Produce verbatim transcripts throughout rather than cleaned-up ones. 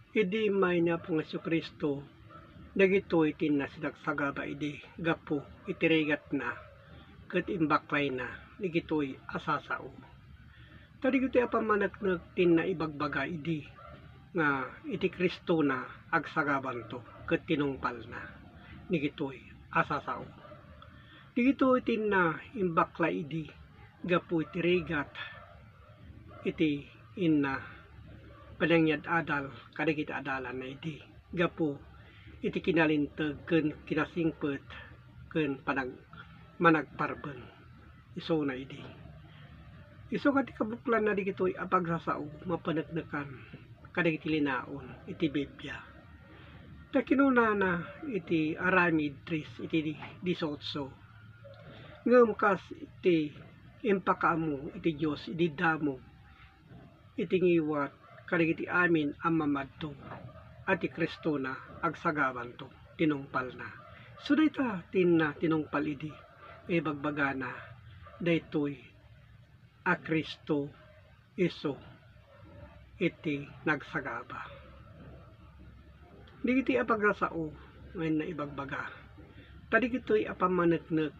Idi immay ni Apo nga Jesu-Cristo, dagitoy ti inna sinagsagaba idi gapu iti rigatna ket imbaklayna dagitoy a sasao. Ta dagitoy a pammaneknek ti inna ibagbaga idi nga iti Cristona agsagabanto ket tinungpalna dagitoy a sasao. Dagitoy ti inna imbaklay idi gapu iti rigat iti inna panangyad-adal kadagiti adalanna idi gapu iti kinalinteg ken kinasingpet ken panag-, managparbeng. Isuna idi. Isu nga ti kabuklanna dagitoy a pagsasao mapaneknekan kadagiti linaon iti Biblia. Ta kinunana iti Aramid tres iti dieciocho, ngem kas iti impakaammo iti Dios idi damo iti ngiwat kadagiti amin a mamadto a ti Cristona agsagabanto tinungpalna. So dayta ti inna tinungpal idi nga ibagbagana daytoy a Cristo isu iti nagsagaba. Dagiti a pagsasao nga inna ibagbaga. Ta dagitoy a pammaneknek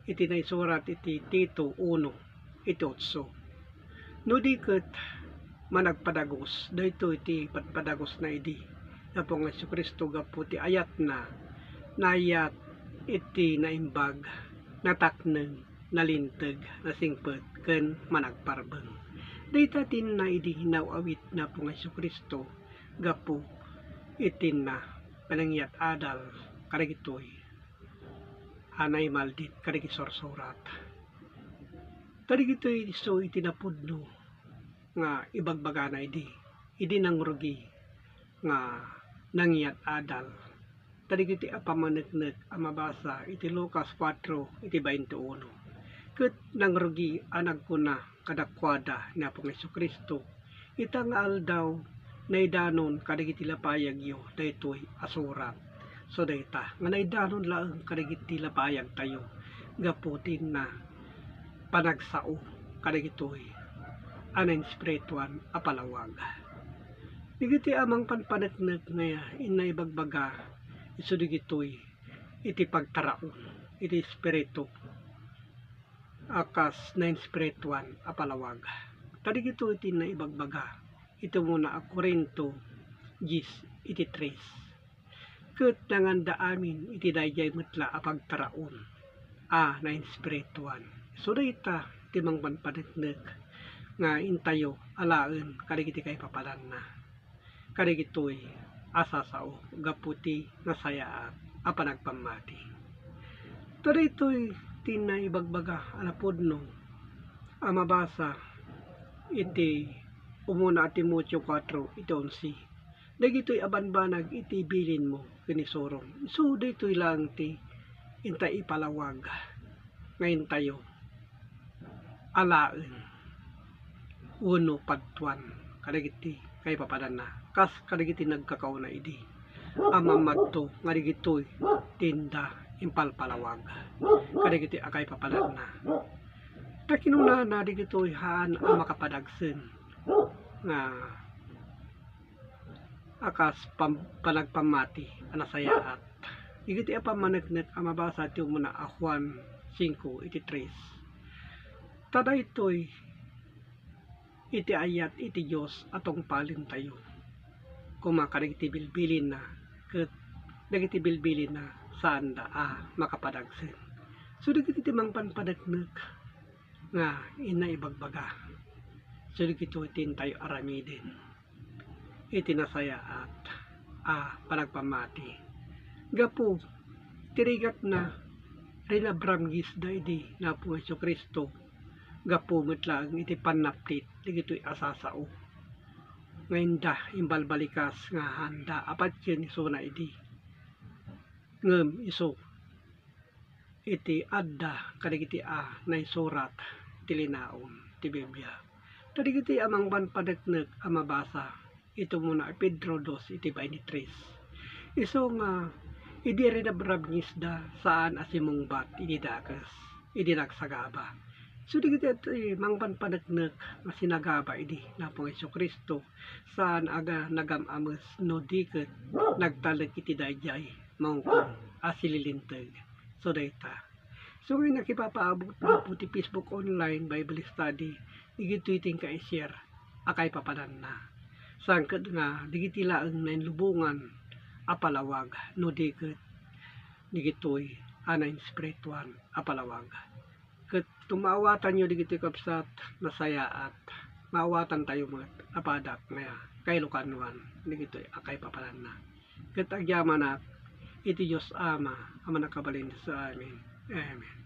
iti naisurat iti Tito uno, iti otso. No di ket managpadagos, daytoy ti padpadagosna idi Apo nga Jesu-Cristo gapu ti ayatna, naayat iti naimbag, natakneng, nalinteg, nasingpet, ken managparbeng. Dayta ti inna idi naw-awit ni Apo nga Jesu-Cristo gapu iti inna panangyad-adal kadagitoy a naimaldit kadagiti sursurat. Kadagitoy isu iti napudno nga ibagbagana idi, idi nangrugi nga nangyad-adal. Kadagiti a pammaneknek a mabasa iti Lucas kuatro iti baintiuno. Ket nangrugi a nagkuna kadakuada ni Apo nga Jesu-Cristo, ita nga aldaw, naidanon kadagiti lapayagyo daytoy a surat. So dayta nga naidanon laeng kadagiti lapayagtayo gapu ti inna panagsao kadagitoy a nainspirituan a palawag. Dagiti a mangpanpaneknek nga inna ibagbaga isu dagitoy iti pagtaraon iti espiritu a kas nainspirituan a palawag. Ta dagitoy ti inna ibagbaga iti umuna a Corinto dies iti tres. Ket nanganda amin iti daydiay met la a pagtaraon a nainspirituan. Isu dayta ti mangpanpaneknek nga intayo alaen kadagiti kaipapananna kadagitoy a sasao gapu ti nasayaat a panagpammati. Ta daytoy ti inna ibagbaga a napudno a mabasa iti umuna a Timoteo kuatro iti onse. Dagitoy a banbanag iti bilinmo ken isurong. Isu daytoy laeng ti inta ipalawag nga intayo alaen wenno padtuan kadagiti kaipapananna kas kadagiti nagkakauna idi a mammadto nga dagitoy ti inda impalpalawag kadagiti a kaipapananna. Ta kinunana dagitoy haan a makapadagsen nga a kas pam-, panagpammati a nasayaat. Dagiti a pammaneknek a mabasa ti umuna a Juan singko iti tres. Ta daytoy iti ayat iti Dios a tungpalentayo koma kadagiti bilbilinna, ket dagiti bilbilinna saanda a makapadagsen. So dagiti ti mangpanpaneknek nga inna ibagbaga. So dagitoy ti intayo aramiden iti nasayaat a panagpammati. Gapu ti rigatna, rinabramgisda idi ni Apo Jesu-Cristo gapu met laeng iti pannaptit dagitoy a sasao nga inda imbalbalikas nga haanda a patien isuna idi. Ngem isu iti adda kadagiti a naisurat iti linaon ti Biblia. Kadagiti a mangpanpaneknek a mabasa iti umuna a Pedro dos iti bainitres. Isu nga idi rinabrabngisda saan a simungbat iti dakes, idi nagsagaba. So, dagiti mangpanpaneknek nga sinagaba idi napo ni Jesu-Cristo, saan a nagam-ames no di ket nagtalek iti daydiay maungkon a sililinteg. So, dayta. So, ngayon, nakipapaabot gapu ti Facebook online Bible study, dagitoy ti inka i-share a kaipapananna. Saan ket nga, dagiti laeng nainlubongan a palawag, no di ket dagitoy a nainspirituan a palawag. Ket no maawatanyo dagitoy, kabsat, nasayaat, maawatantayo met a padak nga kailukanuan dagitoy a kaipapananna. Ket agyamanak iti Dios Ama a mannakabalin sa amin. Amen.